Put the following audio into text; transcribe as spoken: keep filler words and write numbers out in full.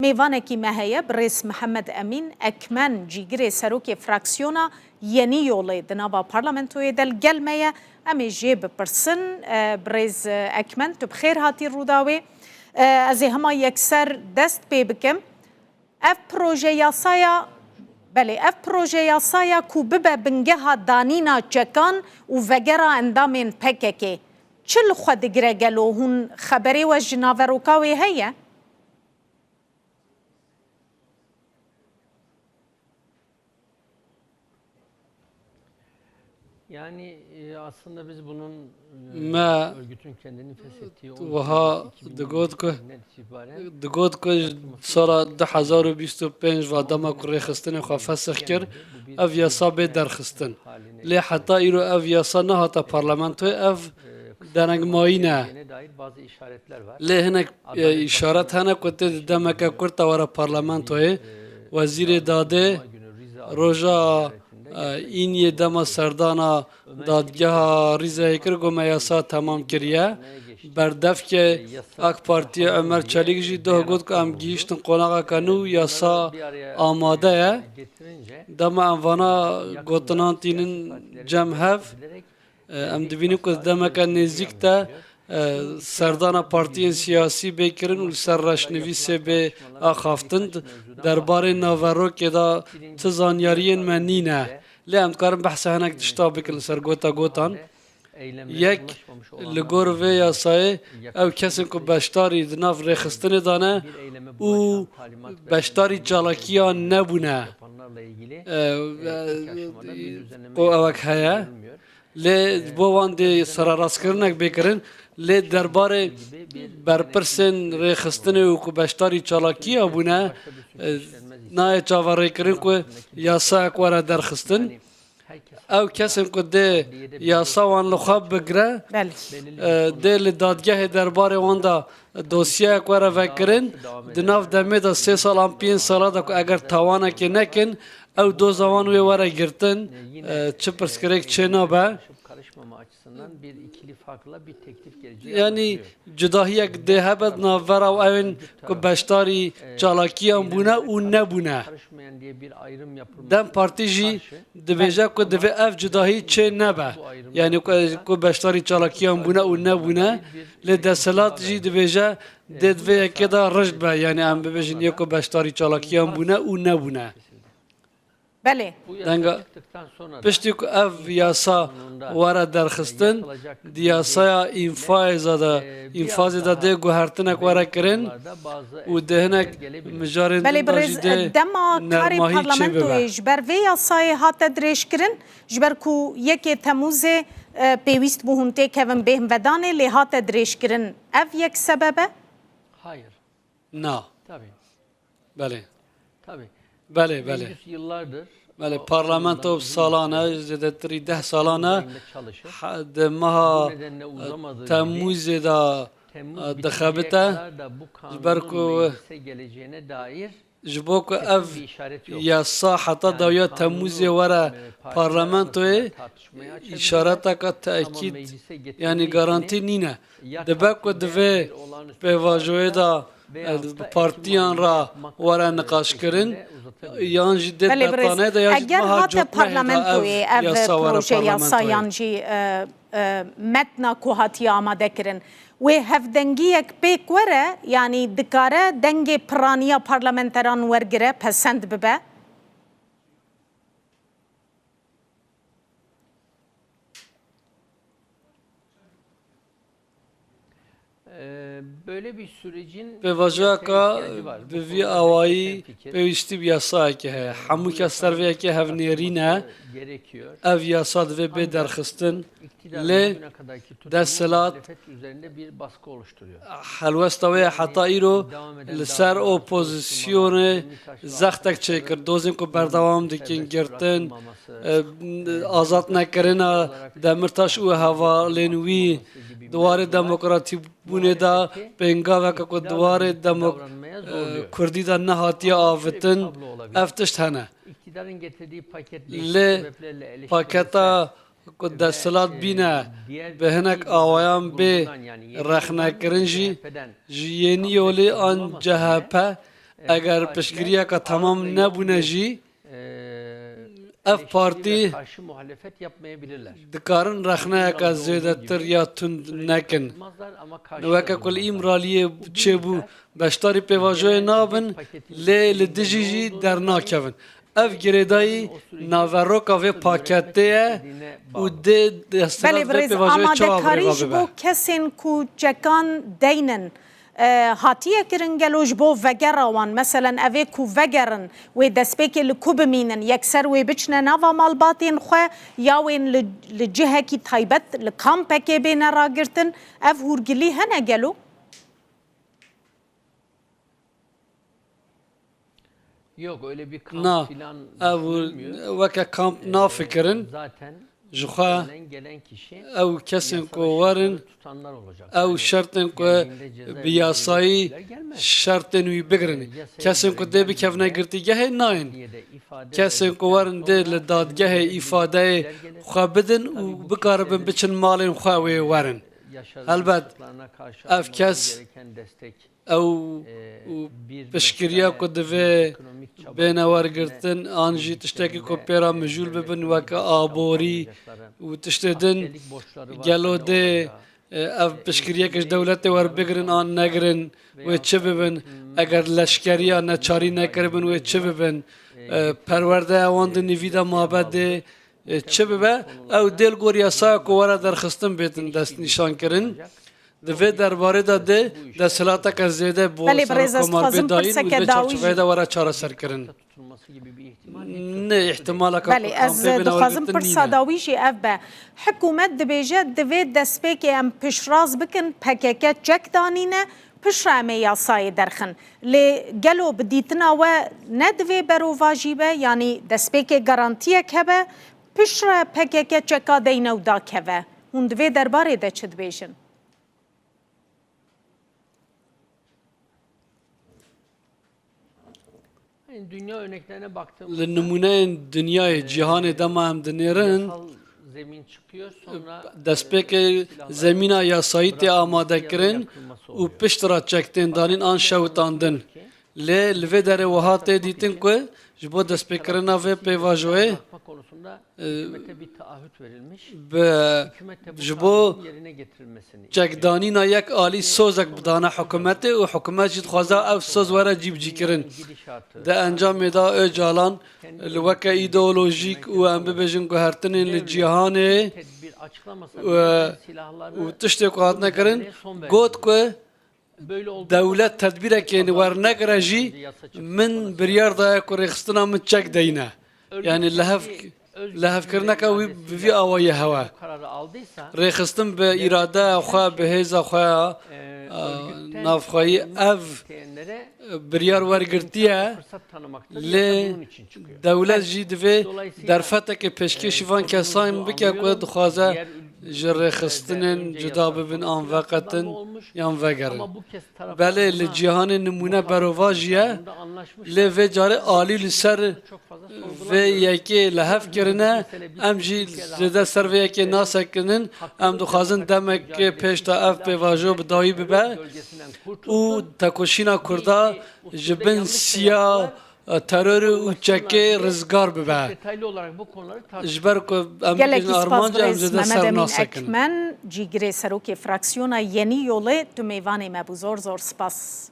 Mêvanekî me heye, birêz Mihemed Emîn Ekmen, cîgirê serokê fraksiyona Yenî Yolê di nava parlamentoyê de li gel me ye. Em ê jê bipirsin. E, birêz, e, Ekmen, tu bi xêr hatî Rûdawê. E, ez ê hema yekser dest pê bikim. Ev proje yasaya, belê, ev proje yasaya ku bibe bingeha danîna çekan û vegera endamên P K K, çi li xwe digire gelo? Hûn xeberê we ji naveroka wê heye? Yani, e, aslında biz bunun, e, Me örgütün kendini feshettiği on wiha sekiz Ekim digot ku, günden itibaren digot ku ji sala du hezar û bîst û pênc ve dema ku rêxistinê xwe fesix kir, ev yasa bê derxistin. Lê heta îro ev yasa nehate parlamentoyê, ev derengmayî ne. Lê hinek, e, îşaret hene ku tê di demeke kurt de were parlamentoyê. Wezîrê Dadê roja, e, îniyê dema serdana dadgeha Rîzeyê kir, got me yasa temam kiriye. Berdevkê AK Partiyê Ömer Çelik jî doh got ku em gihîştin qonaxeke nû, yasa amade ye. Dema em vana gotinan tînin cem hev, e, em dibînin ku demeke nêzîk de, e, serdana partiyên siyasî bê kirin û li ser reşnivîsê bê axaftin. Derbarê naverokê de ti zanyariyên me nîne. Lê em dikarin behsa hinek tişta bikin li ser gota gotan. Yek, li gor vê yasayê ew kesên ku beşdarî di nav rêxistinê de ne û beşdarî çalakiyan nebûne, e, e, ku ewek heye. Lê ji bo wan dê sererastkirinek bê kirin, lê derbarê berpirsên rêxistinê û ku beşdarî çalakiya bûne, e, nayê çaverêkirin ku yasayek were derxistin. Ew kesên ku dê yasa wan li xwe bigire, Belê. e, dê li dadgehê derbarê wan de dosyayek were vekirin, di nav demê de sê sal an pênc sala de ku eger tawanekê nekin, ew doza wan wê were girtin, e, çi pirsgirêk çê nabe. Yanî cudahiyek dê hebe di navbera û ewên ku beşdarî çalakiyan bûne û nebûne. DEM Partî jî dibêje ku divê ev cudahî çê nebe. Yanî ku, ku beşdarî çalakiyan bûne û nebûne, lê desthilat jî dibêje dê di vê yekê de rijd be. Yanî em bibêjin yê ku beşdarî çalakiyan bûne û nebûne. Belê. Denga piştî ku ev yasa were derxistin, di yasaya înfazê de, înfazê de dê guhertinek were kirin û dê hinek mijarên Belê din de jî birêz, dê dema karê nermahî çêbibe. Parlamentoyê ji ber vê yasayê hate dirêjkirin, ji ber ku yekê Temûzê, e, pêwîst bû hûn têkevin bêhnvedanê, lê hate dirêjkirin. Ev yek sebeb e? Hayır. Na. Tabii. Belê. Tabii. Belê, belê. Meclis yıllardır Belê, o parlamento konuda salan e, zêdetirî deh salan e, üzerinde çalışır. Ha, di meha, Bu nedenle e, uzamadığı gibi Temmûzê de, Temmuz e, bitimine dixebite. Kadar da bu Ji ber kanunun ku meclise geleceğine dair Ji bo ku ev yasa heta dawiya Temmûzê were parlamentoyê, îşareteke tekîd, yanî garantî nîne. Dibe ku di vê pêvajoyê de, e, bi partiyan re were niqaşkirin, yan jî dê Belê birêz, betanê de ya jî eger meha hate cotmehê de ev parlamentoyê, ev yasa were proje yasa parlamentoyê. Yan jî, e, e, metna ku hatiye amade kirin, wê hevdengiyek pêk were, yanî dikare dengê piraniya parlamenteran wergire, pesend bibe? Ee, böyle bir sürecin Pêvajoyeka yasaya ihtiyacı var. Bu bi vî konuda awayî hemfikir. Pêwîstî bi yasayekê heye. Hemû kes ser vê yekê hevnêrî ne. Gerekiyor. Ev yasa divê bê derxistin. Lê desthilat helwesta wê heta îro li ser opozisyonê zextek çêkir. Dozên ku berdewam dikin girtin, e, azad nekirina Demirtaş û hevalên wî di warê demokratîbûnê de pêngaveke ku di warê demok-, e, kurdî de nehatiye avitin, ev tişt hene. Lê paketa ku desthilat bîne bi hinek awayan bê rexnekirin jî, ji Yenî Yolê an C H P Eger piştgiriyeke temam nebûne jî, ev partî dikarin rexneyeke zêdetir ya tund nekin. Weke ku li Îmraliyê çêbû, beşdarî pêvajoyê nabin, lê li dijî jî dernakevin. Ev girêdayî naveroka vê paketê ye û dê desthilat vê pêvajoyê çawa bi rê ve bibe. Belê birêz, amadekarî ji bo kesên ku çekan deynin, e, hatiye kirin gelo ji bo vegera wan? Meselen, evê ku vegerin, wê destpêkê li ku bimînin? Yekser wê biçine nava malbatên xwe ya wên li, li cihekî taybet, li kampekê bêne ragirtin? Ev hûrgilî hene gelo? Na, ew weke kamp nafikirin. Ji xwe ew kesên ku werin, ew şertên ku bi yasayî şertên wî bigirin. Kesên ku dê bikevine girtîgehê nayên. Kesên ku werin dê li dadgehê îfadeyê xwe bidin û bikaribin biçin malên xwe wê werin. Helbet ev kes ew piştgiriya ku divê bêne wergirtin, an jî tiştekî ku pê re mijûl bibin, weke aborî û tiştê din, gelo dê, e, ev piştgiriyeke ji dewletê werbigirin an negirin, wê çi bibin? Eger leşkeriya neçarî nekiribin, wê çi bibin? E, perwerdeya wan di nivî de mabe dê, e, çi bibe, ew dê li gor yasaya ku were derxistin bêtin destnîşankirin. Di vê derbarê de dê desthilateke zêde bo Belê, birêz, ez serokkomar dixwazim bê dayîn û pirseke vê dawî çarçoveyê jî de were çareserkirin. Ne, îhtimaleke Belê, ku ez kampê bêne dixwazim wergirtin pirsa nîne. Dawî jî ev be. Hikûmet dibêje, divê destpêkê em piştrast bikin, P K K çek danîne, piştre em ê yasayê derxin. Lê gelo bi dîtina we ne divê berovajî be, yanî destpêkê garantiyek hebe, piştre P K K çeka deyne û dakeve? Hûn di vê derbarê de çi dibêjin? Li nimûneyên dinyayê, cîhanê dema em dinêrin, destpêkê zemîna yasayî tê amadekirin û piştre çek tên danîn an şewitandin. Lê li vê derê wiha tê dîtin ku ji bo destpêkirina vê pêvajoyê, e, bi, ji bo çekdanîna yek alî sozek bidane hikûmetê û hikûmet jî dixwaze ev soz were cîbicîkirin. Di encamê de Ocalan li weke îdeolojîk û em bibêjin guhertinên li cîhanê, e, û tiştê ku hatine kirin, got ku dewlet tedbîrekê wernegire jî, min biryar daye ku rêxistina min çek deyne. Yanî lihev, lihevkirineke wî bi vî awayî hewe. Rêxistin bi îradeya xwe, bi hêza xwe ya, e, navxweyî ev biryar wergirtiye, lê dewlet jî divê derfetekê pêşkêşî van kesan bike ku dixwaze ji rêxistinên cuda bibin an veqetin yan vegerin. Belê, li cîhanê nimûne berovajî ye, lê vê carê alî li ser vê yekê li hev kirine, em jî zêde ser vê yekê nasekinin. Em dixwazin demekê pêş de ev pêvajo bi dawî bibe û tekoşîna Kurda ji bin siya terorê û çekê rizgar bibe. Ji ber ku em Gelekî bibêjin spas armanc, em birêz zêde Mehmet ser Emîn nasekin. Ekmen, cîgirê serokê fraksiyona Yenî Yolê, tu mêvanê me bû. Zor zor spas.